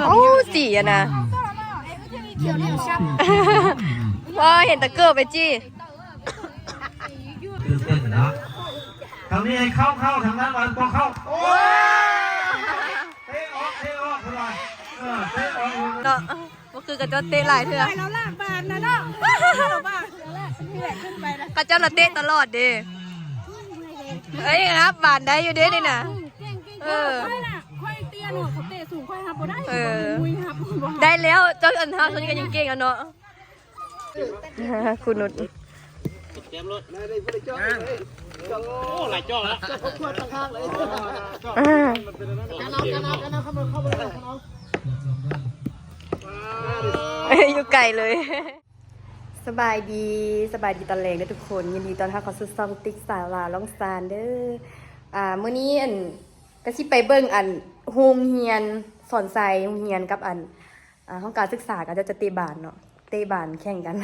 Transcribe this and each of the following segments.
ໂອ້ ສີອັນນະ ວ້າ ເຫັນແຕ່ເກີບໄອ້ຈີ້. ຕື່ນເຕັ້ນເນາະ ທາງນີ້ໃຫ້ເຂົ້າ ເຂົ້າ ທາງນັ້ນ ເອົາບໍ່ເຂົ້າ ໂອ້ຍ ເຕະອອກ ເຕະອອກ ເພິ່ນວ່າ ເອີ ເຕະອອກ ເນາະ. ບໍ່ຄືເຂົາເຈົ້າເຕະຫຼາຍເທື່ອ ໄປແລ້ວລະ ບານນະເນາະ ບານ ເຂົາເຈົ້າລະເຕະຕະຫຼອດເດ້. ເອີຍ ຮັບບານໄດ້ຢູ່ເດ້ນີ້ນະ ເອີ ຂ້ອຍນະ ຂ້ອຍເຕະເນາະ ເຂົາເຕະສູງ ຂ້ອຍຮັບບໍ່ໄດ້ ເອີ ບໍ່ມີຮັບ ໄດ້ແລ້ວ ເຈົ້າອັນ ເຮົາຊະນີ້ກໍຍັງເກັ່ງແລ້ວເນາະ ຄູນຸດ ໂອ້ ຫຼາຍຈ້ອງແລ້ວ ອ່າ ຢູ່ໄກເລີຍ. ສະບາຍດີ ສະບາຍດີຕອນແລງເດີທຸກຄົນ ຍິນດີຕ້ອນຮັບເຂົ້າສູ່ຊ່ອງຕິກສາວລາວລ່ອງຊານເດີ. ອ່າ ມື້ນີ້ອັນ ກະຊິໄປເບິ່ງອັນ ໂຮງຮຽນສອນໄຊ ໂຮງຮຽນກັບອັນ ອ່າ ຫ້ອງການສຶກສາ ເຂົາເຈົ້າຈະເຕະບານເນາະ ເຕະບານແຂ່ງກັນ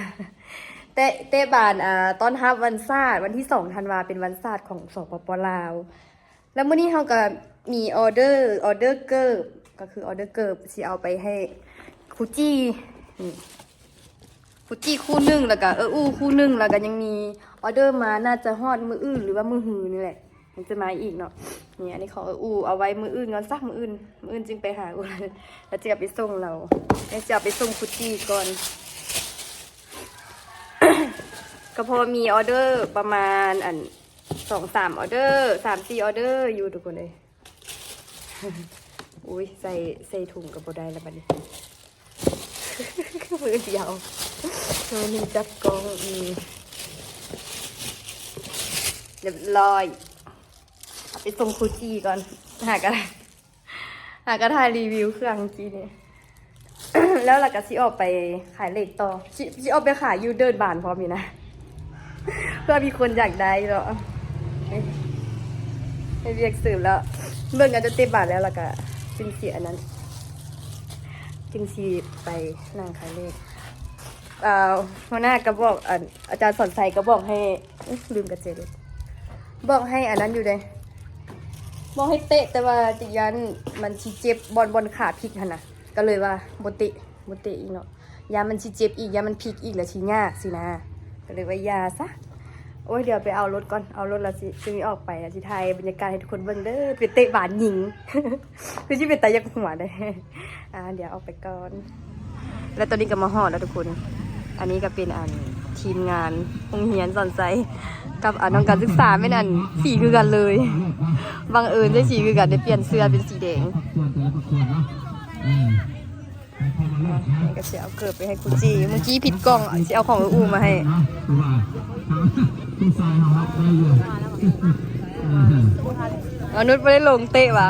ເຕະ ເຕະບານ ອ່າ ຕ້ອນຮັບວັນຊາດ ວັນທີສອງທັນວາ ເປັນວັນຊາດຂອງ ສປປ ລາວ. ແລ້ວມື້ນີ້ເຮົາກໍມີອໍເດີ ອໍເດີເກີບ ກໍຄືອໍເດີເກີບ ຊິເອົາໄປໃຫ້ຄູຈີ້ ນີ້ ຄູຈີ້ຄູ່ໜຶ່ງ ແລ້ວກໍເອື້ອອູ່ຄູ່ໜຶ່ງ ແລ້ວກໍຍັງມີອໍເດີມາ ໜ້າຈະຮອດມື້ອື່ນ ຫຼືວ່າມື້ຮືນີ້ແຫຼະ ມັນຈະມາອີກເນາະ. ນີ້ ອັນນີ້ຂອງເອື້ອອູ່ ເອົາໄວ້ມື້ອື່ນກ່ອນຊະ ມື້ອື່ນ ມື້ອື່ນຈຶ່ງໄປຫາອູ່ ແລ້ວຈະເອົາໄປສົ່ງລາວ ແລ້ວຈະເອົາໄປສົ່ງຄູຈີ້ກ່ອນ. ກໍພໍມີອໍເດີປະມານ ອັນ ສອງສາມອໍເດີ ສາມສີ່ອໍເດີຢູ່ທຸກຄົນເອີຍ. ໂອ້ຍ ໃສ່ ໃສ່ຖົງກໍບໍ່ໄດ້ລະບັດນີ້ ມືດຽວ ມືໜຶ່ງຈັບກ້ອງ ອືມ ຮຽບຮ້ອຍ ໄປສົ່ງຄູຈີ້ກ່ອນ ຫາກະ ຫາກະຖ່າຍຣີວິວເຄື່ອງກີ້ນີ້ ແລ້ວລະກະຊິອອກໄປຂາຍເລກຕໍ່ ຊິ ຊິອອກໄປຂາຍຢູ່ເດີ່ນບານພ້ອມນີ້ນະ ເພື່ອມີຄົນຢາກໄດ້ເນາະ ເຮັດວຽກສືບແລ້ວ ເບິ່ງເຂົາເຈົ້າເຕະບານແລ້ວ ລະກະຈຶ່ງຊິອັນນັ້ນ ຈຶ່ງຊິໄປນັ່ງຂາຍເລກ. ອ່າ ຫົວໜ້າກໍບອກ ອັນ ອາຈານສອນໄຊກໍບອກໃຫ້ ອຸຍ ລືມກະເຈເດ ບອກໃຫ້ອັນນັ້ນຢູ່ເດ້ ບອກໃຫ້ເຕະ ແຕ່ວ່າຕິກຢ້ານມັນຊິເຈັບບ່ອນ ບ່ອນຂາພິກຫັ້ນນະ ກໍເລີຍວ່າບໍ່ເຕະ ບໍ່ເຕະອີກເນາະ ຢ້ານມັນຊິເຈັບອີກ ຢ້ານມັນພິກອີກ ແລ້ວຊິຍາກຊີ້ນະ ກໍເລີຍວ່າຢ່າຊະ. ໂອ້ຍ ດຽວໄປເອົາລົດກ່ອນ ເອົາລົດແລ້ວຊິ ຈຶ່ງອອກໄປ ຊິຖ່າຍບັນຍາກາດໃຫ້ທຸກຄົນເບິ່ງເດີ ໄປເຕະບານຍິງ ຄືຊິເປັນຕາຢາກຫົວເດ້. ອ່າ ດຽວອອກໄປກ່ອນ ແລະ ຕອນນີ້ກໍມາຮອດແລ້ວທຸກຄົນ ອັນນີ້ກໍເປັນ ອັນ ທີມງານໂຮງຮຽນສອນໄຊ ກັບ ອັນ ຫ້ອງການສຶກສາ ແມ່ນ ອັນ ສີຄືກັນເລີຍ ບັງເອີນໄດ້ສີຄືກັນ ໄດ້ປ່ຽນເສື້ອເປັນສີແດງ. ນີ້ກໍຊິເອົາເກີບໄປໃຫ້ຄູຈີ້ ມື້ກີ້ຜິດກ້ອງ ຊິເອົາຂອງເອື້ອອູ່ມາໃຫ້ ອານຸດບໍ່ໄດ້ລົງເຕະຫວາ?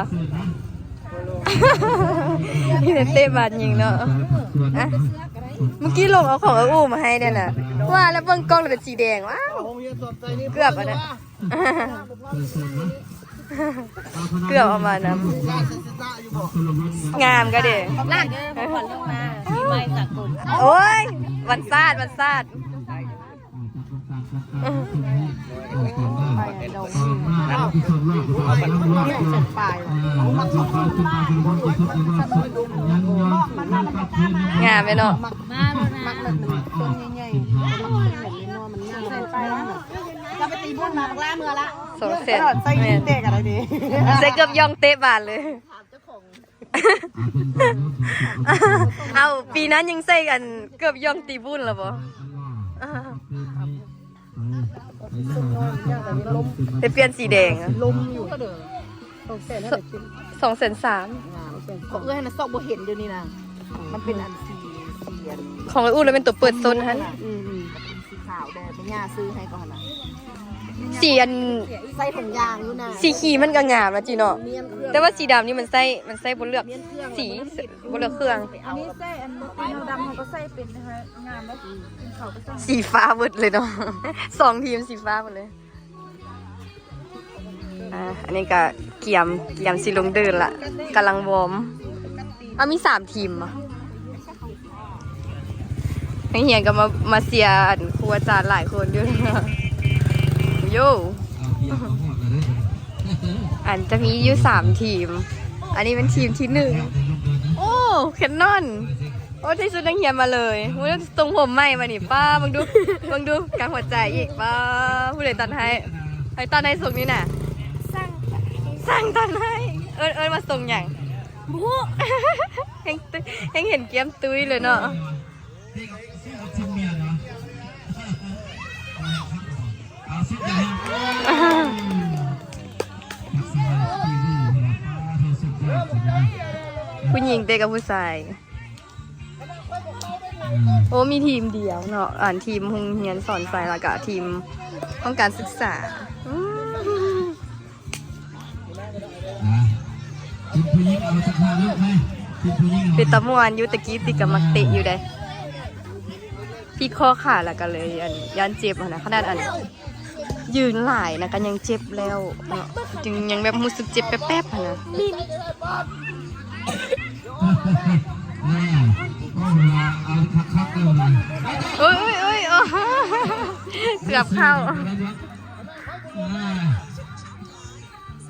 ເຕະບານຍິງເນາະ ອະ ມື້ກີ້ລົງເອົາຂອງເອື້ອອູ່ມາໃຫ້ແດ່ນະ ວ່າແລ້ວເບິ່ງກ້ອງແລ້ວເປັນສີແດງ ວ້າວ ເກືອບອັນນັ້ນ ເກືອບເອົາມານຳ ງາມກະເດ ໂອ້ຍ ວັນຊາດ ວັນຊາດ. ງາມເດເນາະ ຈະໄປຕີບຸນມາບັກຫຼ້າເມືອລະ ສອງແສນ ໃສ່ເກີບຢ່ອງເຕະບານເລີຍ. ເອົາ ປີນັ້ນຍັງໃສ່ອັນເກີບຢ່ອງຕີບຸນລະບໍ່? ໄປປ່ຽນສີແດງ ລົມຢູ່ ສອງແສນ ສອງແສນສາມ ຂອງເອື້ອຍຫັ້ນນະ ຊອກບໍ່ເຫັນດຽວນີ້ນະ ມັນເປັນອັນສີ ສີອັນ ຂອງເອື້ອຍອູ່ລະແມ່ນໂຕເປີດຕົ້ນຫັ້ນ ອືມ ສີຂາວແດ່ ແມ່ຍ່າຊື້ໃຫ້ກ່ອນນະ ສີອັນ ໃສ່ຖົງຢາງຢູ່ນະ ສີຂີ້ມັນກໍງາມລະຈິເນາະ ແຕ່ວ່າສີດຳນີ້ມັນໃສ່ ມັນໃສ່ບໍ່ເລືອກສີ ບໍ່ເລືອກເຄື່ອງ ອັນນີ້ໃສ່ອັນບໍ່ຕີນເຮົາດຳ ເຮົາກໍໃສ່ເປັນນະ ງາມເດ້ ກິນເຂົ້າກໍໃສ່ ສີຟ້າເບິດເລີຍເນາະ ສອງທີມສີຟ້າເບິດເລີຍ. ອ່າ ອັນນີ້ກະກຽມ ກຽມຊິລົງເດີ່ນລະ ກຳລັງວອມ ເອົາ ມີສາມທີມບໍ? ນັກຮຽນກໍມາ ມາເຊຍອັນຄູອາຈານຫຼາຍຄົນຢູ່ ໂຢ ອັນຈະມີຢູ່ສາມທີມ ອັນນີ້ແມ່ນທີມທີໜຶ່ງ. ໂອ້ ແຄນນອນ. ໂອ້ ໃສ່ຊຸດນັກຮຽນມາເລີຍ. ໂອ້ ຊົງຜົມໃໝ່ມານີ້. ປ້າ ເບິ່ງດູ ເບິ່ງດູ ກາງຫົວໃຈອີກ. ປ້າ ຜູ້ໃດຕັດໃຫ້? ໃຜຕັດໃຫ້ຊົງນີ້ນະ? ຊ່າງ ຊ່າງຕັດໃຫ້. ເອີ້ນ ເອີ້ນວ່າຊົງຫຍັງ? ບໍ່ຮູ້. ຍັງ ຍັງເຫັນກ້ຽມຕຸ້ຍເລີຍເນາະ. ຜູ້ຍິງເຕະກັບຜູ້ຊາຍ. ໂອ້ ມີທີມດຽວເນາະ ອັນທີມໂຮງຮຽນສອນໄຊ ແລ້ວກະທີມຫ້ອງການສຶກສາ. ອືມ ອ່າ ທີມຜູ້ຍິງເອົາສັກຫ້າລູກໄໝ? ທີມຜູ້ຍິງເອົາ ເປັນຕາມ່ວນຢູ່. ຕະກີ້ຕິກກໍມັກເຕະຢູ່ໃດ ພິກຂໍ້ຂາ ແລ້ວກໍເລີຍ ອັນ ຢ້ານເຈັບຫັ້ນນະ. ຂະໜາດ ອັນ ຢືນຫຼາຍນະ ກໍຍັງເຈັບແລ້ວເນາະ ຈຶ່ງຍັງແບບຮູ້ສຶກເຈັບແປັບໆຫັ້ນນະ. ໂອ້ຍ ໂອ້ຍ ໂອ້ຍ ໂອ້ ເກືອບເຂົ້າ.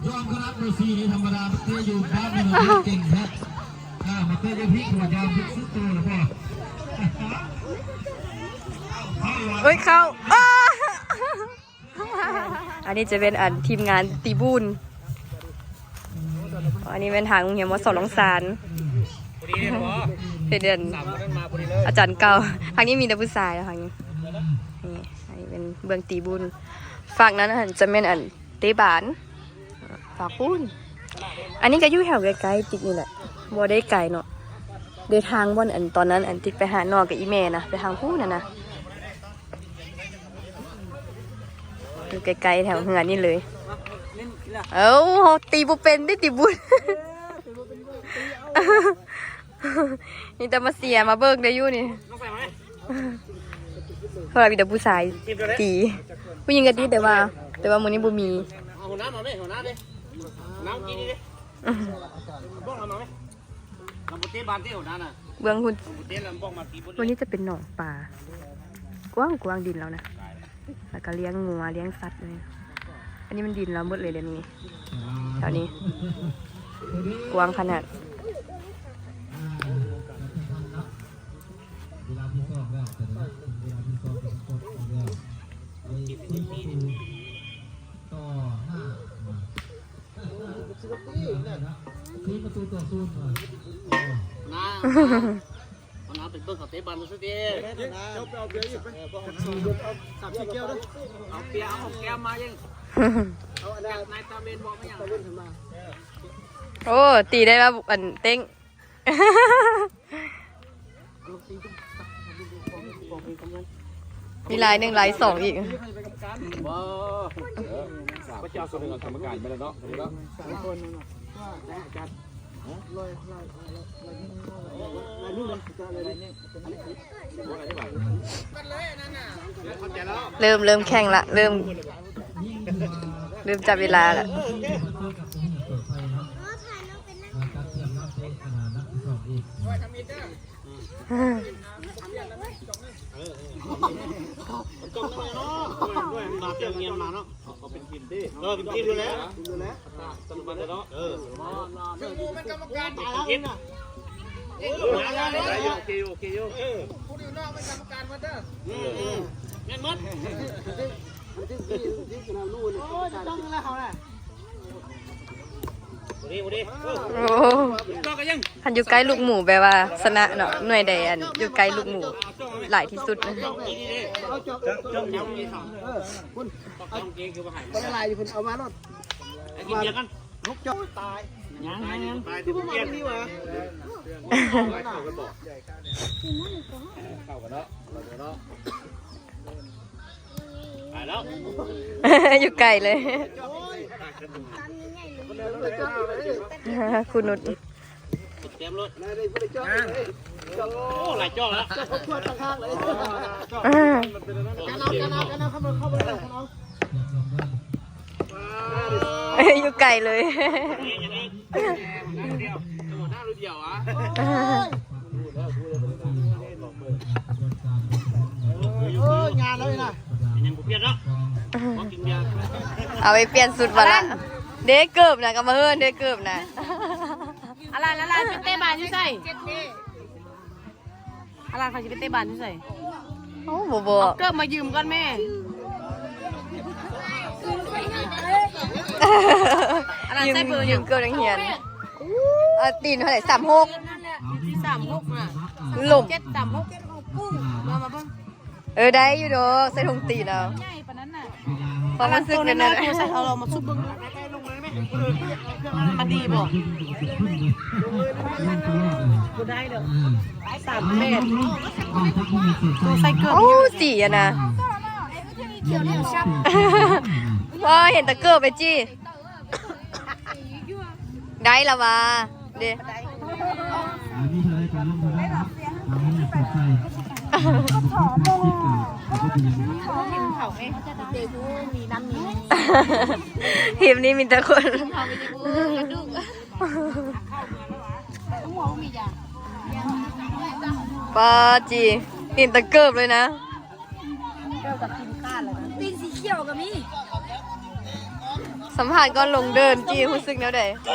ຍອມຮັບເບອຣ໌ສີ່ນີ້ທຳມະດາ ໄປເຕະຢູ່ບ້ານນີ້ເກັ່ງແທ້. ອ່າ ມາເຕະຢູ່ພີກ ຫົວຍາວພິກສຸດໂຕແລ້ວບໍ່? ເອີຍ ເຂົ້າ. ອັນນີ້ຈະເປັນ ອັນ ທີມງານຕີບູນ. ອັນນີ້ແມ່ນທາງໂຮງຮຽນ ມສ ຫຼອງຊານ ເປັນ ອັນ ອາຈານເກົ່າ. ທາງນີ້ມີແຕ່ຜູ້ຊາຍແລ້ວ ທາງນີ້. ນີ້ ອັນນີ້ເປັນເບື້ອງຕີບູນ. ຟາກນັ້ນຫັ້ນຈະແມ່ນ ອັນ ເຕະບານ ຟາກພຸ້ນ. ອັນນີ້ກໍຢູ່ແຖວໃກ້ໆຕິດນີ້ແຫຼະ ບໍ່ໄດ້ໄກເນາະ. ເດີນທາງບ່ອນ ອັນ ຕອນນັ້ນ ອັນ ຕິດໄປຫານ້ອງກັບອີ່ແມ່ນະ ໄປທາງພຸ້ນນະ ຢູ່ໃກ້ໆແຖວເຮືອນນີ້ເລີຍ. ເອົ້າ ເຮົາຕີບໍ່ເປັນເດ້ ຕີບຸນ. ມີແຕ່ມາເຊຍມາເບິ່ງໄດ້ຢູ່ນີ້ ເພາະວ່າມີແຕ່ຜູ້ຊາຍຕີ. ຜູ້ຍິງກໍຕີ ແຕ່ວ່າ ແຕ່ວ່າມື້ນີ້ບໍ່ມີ. ຫົວໜ້າມາເວີຍ ຫົວໜ້າເດ້ ຫົວໜ້າກິນນີ້ເດ້ ບອກເຮົາມາເວີຍ. ເຮົາບໍ່ເຕະບານເດ້ ຫົວໜ້ານະ ເບື້ອງພຸ້ນ. ເຮົາບໍ່ເຕະແລ້ວບອກມາຕີບຸນ. ວັນນີ້ຈະເປັນໜອງປາ ກວ້າງໆ ດິນລາວນະ ແລ້ວກໍລ້ຽງງົວລ້ຽງສັດ. ອັນນີ້ມັນດິນລາວໝົດເລີຍ ດຽວນີ້ ແຖວນີ້ກວ້າງຂະໜາດ. ເວລາທີສອງແລ້ວ ເວລາທີສອງເປັນຕົ້ນແລ້ວ ໄດ້ສີ່ປະຕູຕໍ່ຫ້າ ສີ່ປະຕູຕໍ່ສູນ. ນາ ເອົານາໄປເບິ່ງເຂົາເຕະບານຊື່ຕິ. ເຈົ້າໄປເອົາເບຍອີກໄປ ເອີ ບໍ່ເອົາ ສາມສີ່ແກ້ວເດີ ເອົາເບຍ ເອົາແກ້ວມາເອງ. ເອົາອັນນັ້ນ ນາຍຕາເວັນບອກມາຫຍັງ? ໂອ້ ຕີໄດ້ວ່າ ອັນ ເຕັງ ມີລາຍໜຶ່ງ ລາຍສອງອີກ. ບໍ່ ເອີ ສາມຄົນ ເອົາກຳມະການໄປແລ້ວເນາະ ເນາະ ສາມຄົນເນາະ. ເລີ່ມ ເລີ່ມແຂ່ງລະ ເລີ່ມ ເລີ່ມຈັບເວລາລະ. ມາເຕຍງຽນມາເນາະ ເຂົາເປັນທີມເດ້ ເອີ ເປັນທີມຢູ່ແລ້ວ ທີມຢູ່ແລ້ວ ເອີ ເປັນທີມ ເປັນທີມ ໂອເຄ ໂອເຄຢູ່ ເອີ ຜູ້ຢູ່ນອກເປັນກຳມະການໝົດເດີ ອືມ ແມ່ນໝົດ. ໂອ້ ຄັນຢູ່ໃກ້ລູກໝູແປວ່າຊະນະເນາະ ໜ່ວຍໃດ ອັນ ຢູ່ໃກ້ລູກໝູຫຼາຍທີ່ສຸດ. ຢູ່ໄກເລີຍ ຄູນຸດ ຢູ່ໄກເລີຍ. ເອົາໄປປ່ຽນຊຸດມາລະ ເດ້ເກີບນະ ກຳມະເຮີນ ເດ້ເກີບນະ. ອາລານ ອາລານ ໄປເຕະບານຢູ່ໃສ? ອາລານ ເຂົາຊິໄປເຕະບານຢູ່ໃສ? ໂອ້ ບໍ່ບອກ ເອົາເກີບມາຢືມກ່ອນແມ່. ອາລານ ໃສ່ເບີຫຍັງ? ຢືມເກີບນັກຮຽນ. ອາ ຕີນເທົ່າໃດ? ສາມຫົກ ສາມຫົກນະ ລົມ ເຈັດ ສາມຫົກ ມາ ມາເບິ່ງ. ເອີ ໄດ້ຢູ່ດອກ ໃສ່ຖົງຕີນເອົາ. ຄວາມຮູ້ສຶກເປັນແນວໃດ? ໃສ່ເອົາລອງມາຊຸບເບິ່ງດູ ມັນດີບໍ່? ບໍ່ໄດ້ດອກ ສາມແປດ ໂຕໃສ່ເກີບ. ໂອ້ ສີອັນນະ ວ້າ ເຫັນແຕ່ເກີບໄອ້ຈີ້. ໄດ້ລະວ່າເດ້. ທີມນີ້ມີແຕ່ຄົນ ປ້າຈີ ເຫັນແຕ່ເກີບເລີຍນະ. ຕີນສີຂຽວກໍມີ. ສຳພາດກ່ອນລົງເດີ່ນຈີ້ ຮູ້ສຶກແນວໃດ? ເ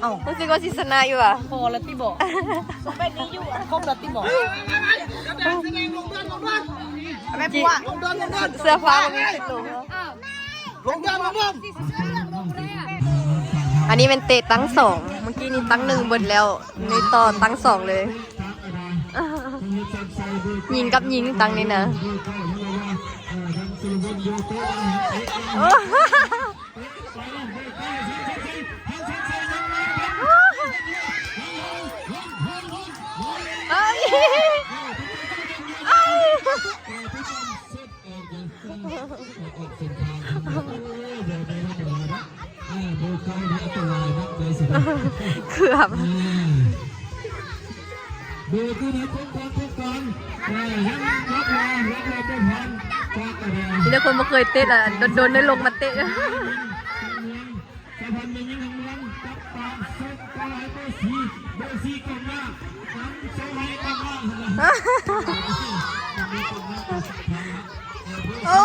ອີ ຮູ້ສຶກວ່າຊິຊະນະຢູ່ຫວາ? ພໍລະຕິບໍ? ສະເປັນນີ້ຢູ່ອັນຄົບລະຕິບໍ? ຈີ້ ເສື້ອຜ້າບໍ່ມີຈຸດລົງ. ລົງດອນ ລົງດອນ. ອັນນີ້ແມ່ນເຕະຕັ້ງສອງ ເມື່ອກີ້ນີ້ຕັ້ງໜຶ່ງເບິດແລ້ວ ນີ້ຕໍ່ຕັ້ງສອງເລີຍ. ຍິງກັບຍິງຕັ້ງນີ້ນະ. ເກືອບ ມີແຕ່ຄົນບໍ່ເຄີຍເຕະລະ ດົນໆ ໄດ້ລົງມາເຕະ. ໂອ້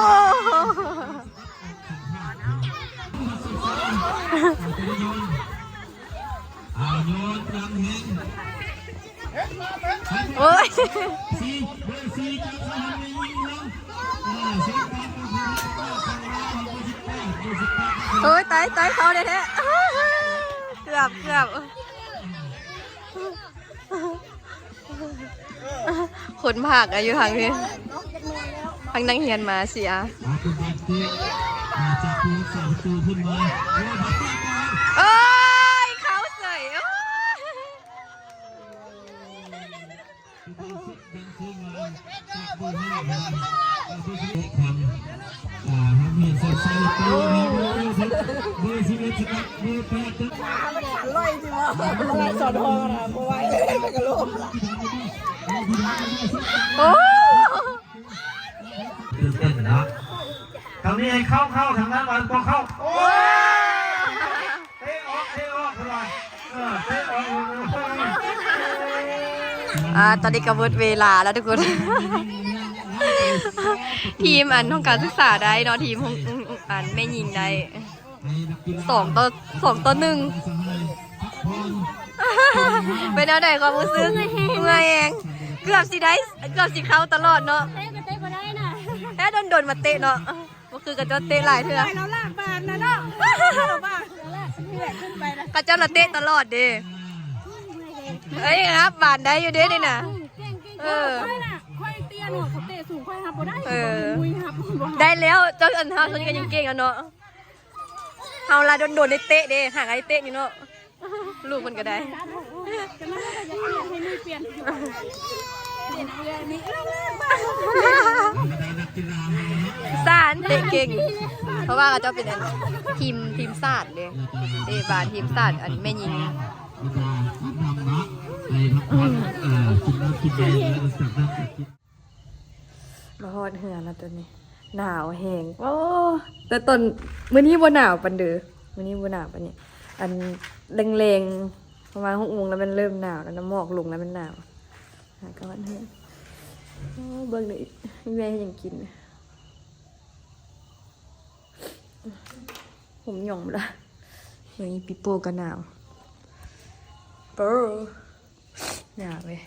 ໂອ້ຍ ໂອ້ຍ ຕາຍ ຕາຍ ເຂົ້າແທ້ໆ ເກືອບ ເກືອບ. ຄົນພາກອະຢູ່ທາງນີ້ ທາງນັກຮຽນມາເສຍ. ໂອ້ຍ ເຂົ້າເສີຍ ໂອ້ຍ. ໂອ້ ຕື່ນເຕັ້ນເນາະ ທາງນີ້ໃຫ້ເຂົ້າ ເຂົ້າ ທາງນັ້ນວ່າບໍ່ເຂົ້າ. ໂອ້ຍ ເຕະອອກ ເຕະອອກ ເພິ່ນວ່າ ເອີ ເຕະອອກ. ອ່າ ຕອນນີ້ກໍເບິດເວລາແລ້ວທຸກຄົນ ທີມອັນຫ້ອງການສຶກສາໄດ້ເນາະ ທີມຫ້ອງ ອັນແມ່ຍິງໄດ້ ສອງຕໍ່ ສອງຕໍ່ໜຶ່ງ. ເປັນແນວໃດຄວາມຮູ້ສຶກ? ເມື່ອຍແຮງ ເກືອບຊິໄດ້ ເກືອບຊິເຂົ້າຕະຫຼອດເນາະ ເຕະກໍເຕະບໍ່ໄດ້ນະ ແທ້ດົນໆມາເຕະເນາະ ບໍ່ຄືເຂົາເຈົ້າເຕະຫຼາຍເທື່ອ ເຂົາເຈົ້າລະເຕະຕະຫຼອດເດ້. ເອີຍ ຮັບບານໄດ້ຢູ່ເດ້ນີ້ນະ ເອີ ຂ້ອຍເຕະສູງ ຂ້ອຍຮັບບໍ່ໄດ້ ເອີ ໄດ້ແລ້ວ ເຈົ້າອັນເຮົາຊົນກັນຍັງເກັ່ງແລ້ວເນາະ. ເຮົາລະດົນໆໄດ້ເຕະເດ້ ຫາໄດ້ເຕະຢູ່ເນາະ ລູກເພິ່ນກໍໄດ້ ສານເຕະເກັ່ງ ເພາະວ່າເຂົາເຈົ້າເປັນອັນທີມ ທີມຊາດເດ້ ເຕະບານທີມຊາດ ອັນແມ່ຍິງ. ມາຮອດເຮືອນແລ້ວຕອນນີ້ ໜາວແຮງ. ໂອ້ ແຕ່ຕອນມື້ນີ້ບໍ່ໜາວປານເດີ ມື້ນີ້ບໍ່ໜາວປານນີ້ ອັນແລງໆ ປະມານຫົກໂມງແລ້ວແມ່ນເລີ່ມໜາວແລ້ວນະ ໝອກລົງແລ້ວແມ່ນໜາວ. ຫາກະວັນເຮືອນ ໂອ້ ເບິ່ງເດີ ແມ່ເຮັດຫຍັງກິນ ຜົມຫຍ້ອງລະ ເບິ່ງອີ່ປີໂປ້ກະໜາວ. ເປີ ໜາວເວີຍ.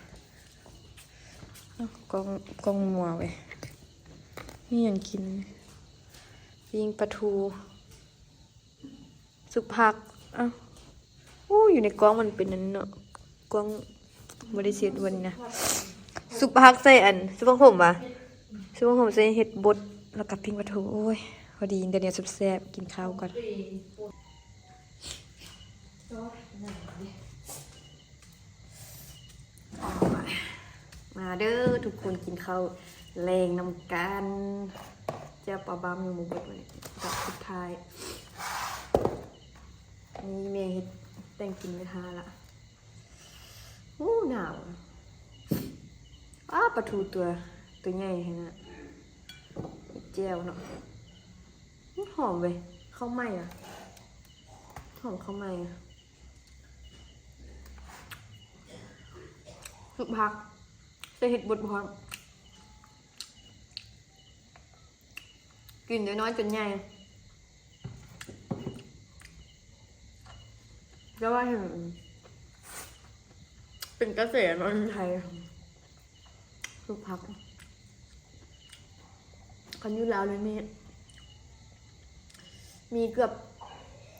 ເອົ້າ ກ້ອງ ກ້ອງມົວເວີຍ. ມີຫຍັງກິນ? ປີ້ງປາທູ ຊຸບຜັກ. ເອົ້າ ໂອ້ ຢູ່ໃນກ້ອງມັນເປັນອັນເນາະ ກ້ອງບໍ່ໄດ້ເຊັດວັນນີ້ນະ. ຊຸບຜັກໃສ່ອັນ ຊຸບຜັກໂຂມຫວາ? ຊຸບຜັກໂຂມໃສ່ເຫັດບົດ ແລ້ວກໍປີ້ງປາທູ. ໂອ້ຍ ພໍດີ ດຽວນີ້ແຊບໆ ກິນເຂົ້າກ່ອນ. ມາເດີທຸກຄົນ ກິນເຂົ້າແລງນຳກັນ. ແຈ່ວປາບ້າມຍັງບໍ່ເບິດເລີຍ ດອກສຸດທ້າຍ. ນີ້ແມ່ເຮັດແຕ່ງກິນໄວ້ຖ້າລະ. ໂອ້ ໜາວ. ອ້າ ປາທູຕົວ ຕົວໃຫຍ່ຂະໜາດ. ແຈ່ວເນາະ. ຫອມເວີຍ ເຂົ້າໃໝ່ອະ ຫອມເຂົ້າໃໝ່ອະ. ສຸບຜັກ ໃສ່ເຫັດບົດພ້ອມ. ກິນນ້ອຍໆ ຈົນໃຫຍ່. ແຕ່ວ່າເຫັນເປັນກະແສເນາະ ໃນໄທ ຄືຜັກ. ຄັນຢູ່ລາວນີ້ມີ ມີເກືອບ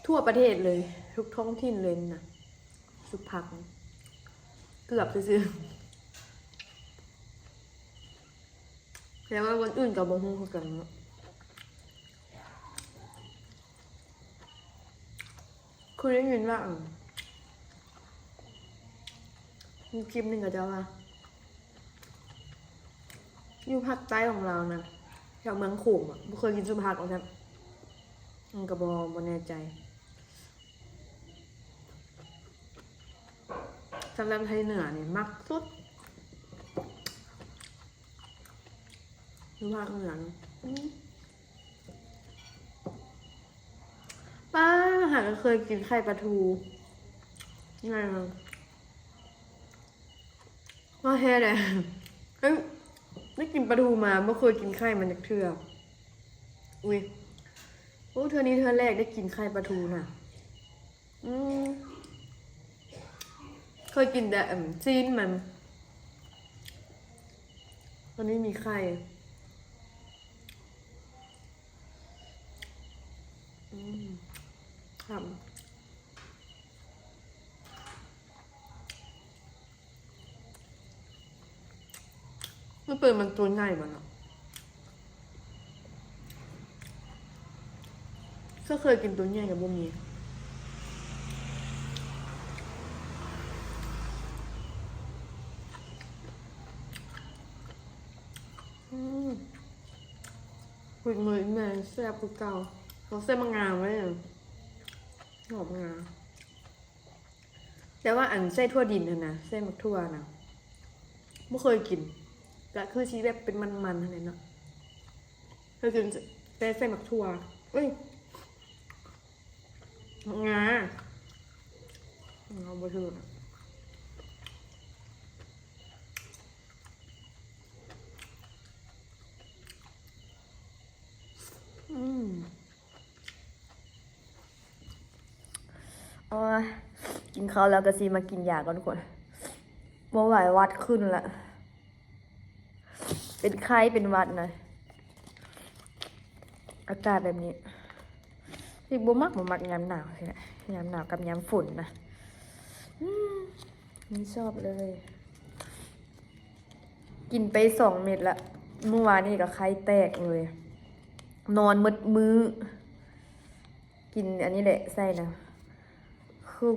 ທົ່ວປະເທດເລີຍ ທຸກທ້ອງຖິ່ນເລີຍນະ ສຸບຜັກ ເກືອບຊື່ໆ. ແຕ່ວ່າຄົນອື່ນກໍບໍ່ຮູ້ຄືກັນເນາະ. ຄືໄດ້ຍິນວ່າ ອັນ ມີຄລິບໜຶ່ງເຂົາເຈົ້າວ່າ ຢູ່ພາກໃຕ້ຂອງລາວນະ ແຖວເມືອງໂຂງອະ ບໍ່ເຄີຍກິນຊຸບຜັກວ່າຊັ້ນ. ມັນກໍບໍ່ ບໍ່ແນ່ໃຈ. ສຳລັບໄທເໜືອນີ້ມັກສຸດ ຢູ່ພາກເໜືອນະ. ອືມ ປ້າ ຫາກໍເຄີຍກິນໄຂ່ປາທູ ງ່າຍເນາະ. ວ່າແທ້ເດ້ ເອີ ໄດ້ກິນປາທູມາ ບໍ່ເຄີຍກິນໄຂ່ມັນຈັກເທື່ອ. ອຸ້ຍ ໂອ້ ເທື່ອນີ້ເທື່ອແລກໄດ້ກິນໄຂ່ປາທູນະ. ອືມ ເຄີຍກິນແຕ່ ອັນ ຊີ້ນມັນ ອັນນີ້ມີໄຂ່. ອືມ ຫອມ. ມັນເປັນ ມັນຕົວໃຫຍ່ບໍ່ເນາະ ເຄີຍ ເຄີຍກິນຕົວໃຫຍ່ກໍບໍ່ມີ. ອືມ ເຮັດມື້ອີ່ແມ່ແຊບຄືເກົ່າ. ຕ້ອງໃສ່ໝາກງາໄວ້ ຫອມງາ. ແຕ່ວ່າອັນໃສ່ຖົ່ວດິນຫັ້ນນະ ໃສ່ໝາກຖົ່ວນະ ບໍ່ເຄີຍກິນ ກະຄືຊິແບບເປັນມັນໆຫັ້ນແຫຼະເນາະ. ເຄີຍກິນແຕ່ໃສ່ໝາກຖົ່ວ ເອີຍ ໝາກງາ ເອົາບໍ່ຖືກ. ອືມ. ໂອ້ຍ ກິນເຂົ້າແລ້ວກໍຊິມາກິນຢາກ່ອນທຸກຄົນ ບໍ່ໄຫວ ຫວັດຂຶ້ນລະ ເປັນໄຂ້ເປັນຫວັດນະ ອາກາດແບບນີ້. ທີ່ບໍ່ມັກ ບໍ່ມັກຍາມໜາວຊີ້ນະ ຍາມໜາວກັບຍາມຝົນນະ ອືມ ບໍ່ຊອບເລີຍ. ກິນໄປສອງເມັດລະ ມື້ວານນີ້ກໍໄຂ້ແຕກເລີຍ ນອນໝົດມື້ ກິນອັນນີ້ແຫຼະໃສ່ນະ ຄື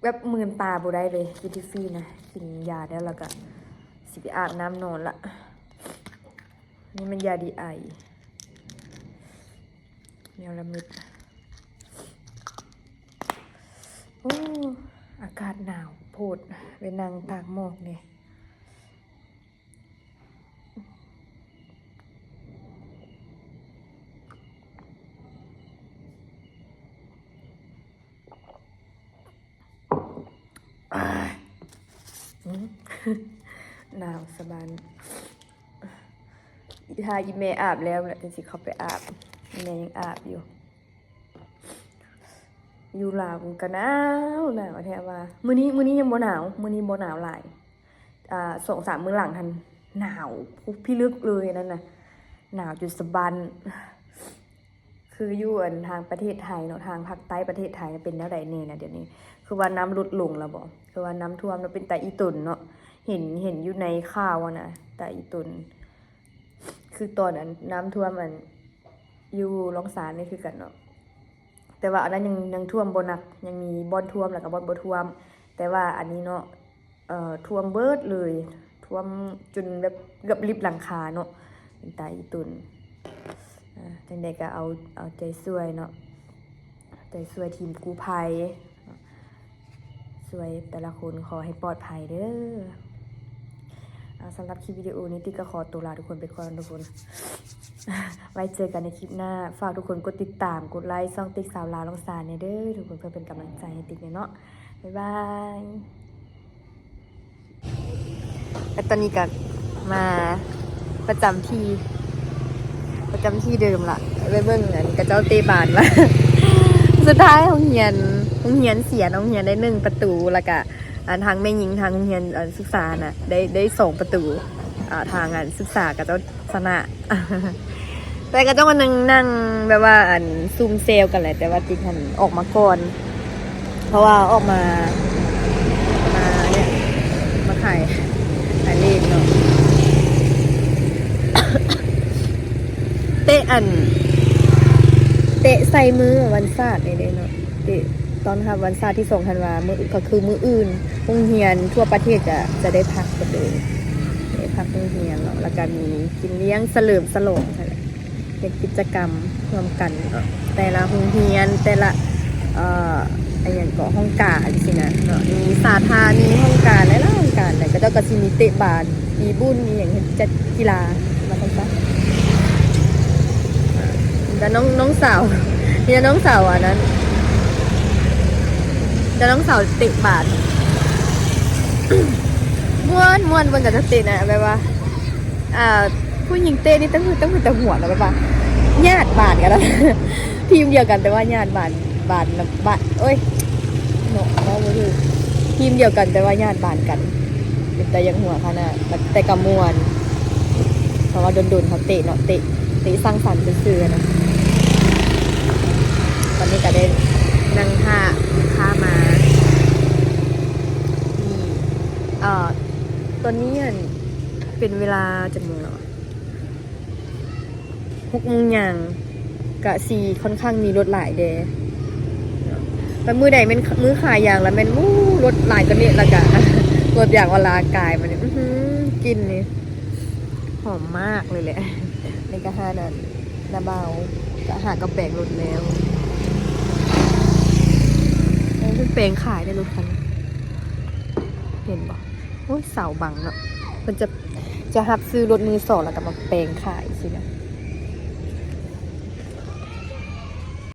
ແບບມືນຕາບໍ່ໄດ້ເລີຍ ກິນທິຟຣີນະ. ກິນຢາແລ້ວ ແລ້ວກໍຊິໄປອາບນ້ຳນອນລະ. ນີ້ມັນຢາດີໄອ ແນວລະເມັດ. ໂອ້ ອາກາດໜາວໂພດ ໄປນັ່ງຕາກໝອກນີ້. ອາຍ ອືມ ໜາວສະບານ. ຖ້າອີ່ແມ່ອາບແລ້ວແຫຼະ ຈັ່ງຊິເຂົ້າໄປອາບ. ອີ່ແມ່ຍັງອາບຢູ່. ຢູ່ລາວກໍໜາວ ໜາວແທ້ວ່າ. ມື້ນີ້ ມື້ນີ້ຍັງບໍ່ໜາວ ມື້ນີ້ບໍ່ໜາວຫຼາຍ. ອ່າ ສອງສາມມື້ຫຼັງຫັ້ນໜາວພິລຶກເລີຍນັ້ນນະ ໜາວຈົນສະບັ້ນ. ຄືຢູ່ອັນທາງປະເທດໄທເນາະ ທາງພາກໃຕ້ປະເທດໄທເປັນແນວໃດແດ່ນະດຽວນີ້? ຄືວ່ານ້ຳຫຼຸດລົງແລ້ວບໍ? ຄືວ່ານ້ຳຖ້ວມແລ້ວ ເປັນຕາອີ່ຕົນເນາະ. ເຫັນ ເຫັນຢູ່ໃນຂ່າວຫັ້ນນະ ຕາອີ່ຕົນ. ຄືຕອນອັນນ້ຳຖ້ວມອັນຢູ່ລ່ອງຊານນີ້ຄືກັນເນາະ ແຕ່ວ່າອັນນັ້ນຍັງ ຍັງຖ້ວມບໍ່ໜັກ ຍັງມີບ່ອນຖ້ວມ ແລ້ວກໍບ່ອນບໍ່ຖ້ວມ. ແຕ່ວ່າອັນນີ້ເນາະ ເອີ ຖ້ວມເບິດເລີຍ ຖ້ວມຈົນແບບເກືອບລິບຫຼັງຄາເນາະ ເປັນຕາອີ່ຕົນ. ອ່າ ຈັ່ງໃດກໍເອົາ ເອົາໃຈຊ່ວຍເນາະ ໃຈຊ່ວຍທີມກູ້ໄພ ຊ່ວຍແຕ່ລະຄົນ ຂໍໃຫ້ປອດໄພເດີ. ອ່າ ສຳລັບຄລິບວິດີໂອນີ້ ຕິກກໍຂໍຕົວລາທຸກຄົນໄປກ່ອນທຸກຄົນ ໄວ້ເຈີກັນໃນຄລິບໜ້າ. ຝາກທຸກຄົນກົດຕິດຕາມ ກົດໄລຊ່ອງຕິກສາວລາວລ່ອງຊານແດ່ເດີທຸກຄົນ ເພື່ອເປັນກຳລັງໃຈໃຫ້ຕິກແດ່ເນາະ. ບາຍບາຍ. ແລະຕອນນີ້ກໍມາປະຈຳທີ່ ປະຈຳທີ່ເດີມລະ ໄປເບິ່ງອັນເຂົາເຈົ້າເຕະບານມາ. ສຸດທ້າຍໂຮງຮຽນ ໂຮງຮຽນເສຍ ໂຮງຮຽນໄດ້ໜຶ່ງປະຕູ ແລ້ວກະ ອັນທາງແມ່ຍິງ ທາງໂຮງຮຽນ ອັນສຶກສານະ ໄດ້ ໄດ້ສອງປະຕູ. ອ່າ ທາງອັນສຶກສາເຂົາເຈົ້າ ຊະນະ ແຕ່ກໍຕ້ອງມານັ່ງ ນັ່ງແບບວ່າ ອັນ ຊຸມແຊວກັນແຫຼະ ແຕ່ວ່າຕິກຫັ້ນອອກມາກ່ອນ ເພາະວ່າອອກມາ ມາເນຍ ມາຂາຍ ຂາຍເລກເນາະ. ເຕະ ອັນ ເຕະໃສ່ມື້ວັນຊາດນີ້ເດ້ເນາະ ເຕະຕ້ອນຮັບວັນຊາດທີສອງທັນວາ ມື້ ກໍຄືມື້ອື່ນ ໂຮງຮຽນທົ່ວປະເທດຈະ ຈະໄດ້ພັກເບິດເລີຍ ໄດ້ພັກໂຮງຮຽນເນາະ ແລ້ວກໍມີກິນລ້ຽງສະເຫຼີມສະຫຼອງຫັ້ນແຫຼະ ເຮັດກິດຈະກຳຮ່ວມກັນເນາະ ແຕ່ລະໂຮງຮຽນ ແຕ່ລະ ເອີ ອີ່ຫຍັງເກາະ ຫ້ອງການຊີ້ນະເນາະ ມີສາທາ ມີຫ້ອງການ ຫຼາຍໆຫ້ອງການ ແລ້ວເຂົາເຈົ້າກໍຊິມີເຕະບານ ມີບຸນ ມີຫຍັງ ເຮັດຈັດກິລາ ວ່າຊັ້ນຊະ. ແຕ່ນ້ອງ ນ້ອງສາວ ມີແຕ່ນ້ອງສາວອັນນັ້ນ ແຕ່ນ້ອງສາວເຕະບານ ມ່ວນ ມ່ວນ ເບິ່ງເຂົາເຈົ້າເຕະນະ ແບບວ່າ ອ່າ ຜູ້ຍິງເຕະນີ້ຕ້ອງ ຕ້ອງເປັນຕາຮ່ວງເນາະ ແບບວ່າຍາດບານກັນເນາະ ທີມດຽວກັນ ແຕ່ວ່າຍາດບານ ບານ ບານ ໂອ້ຍ ເນາະ ເວົ້າບໍ່ຖືກ ທີມດຽວກັນ ແຕ່ວ່າຍາດບານກັນ ເປັນຕາຢ້ານຫົວຂະໜາດ ແຕ່ກໍມ່ວນ ເພາະວ່າດົນໆເຮົາເຕະເນາະ ເຕະ ເຕະສັງສັນຊື່ໆນະ. ຕອນນີ້ກໍໄດ້ນັ່ງຖ້າລູກຄ້າມາ ນີ້ ເອີ ຕອນນີ້ ອັນ ເປັນເວລາຈັກໂມງແລ້ວ? ຫົກໂມງຍ່າງ ກະຊິຂ້ອນຂ້າງມີລົດຫຼາຍແດ່ເນາະ ແລ້ວມື້ໃດແມ່ນມື້ຂາຍຢາງ ແລ້ວແມ່ນ ໂອ້ ລົດຫຼາຍກວ່ານີ້ ແລ້ວກະລົດຢາງອອນລາກາຍມານີ້ ອື້ຫື ກິ່ນນີ້ຫອມມາກເລີຍແຫຼະ. ນີ້ກະຫານັ້ນ ນ້າບ່າວກະຫາກະແປງລົດແລ້ວ ໂອ້ ເພິ່ນແປງຂາຍໄດ້ລົດຄັນ ເຫັນບໍ່? ໂອ້ຍ ເສົາບັງເນາະ ເພິ່ນຈະ ຈະຮັບຊື້ລົດມືສອງ ແລ້ວກໍມາແປງຂາຍຊີ້ນະ.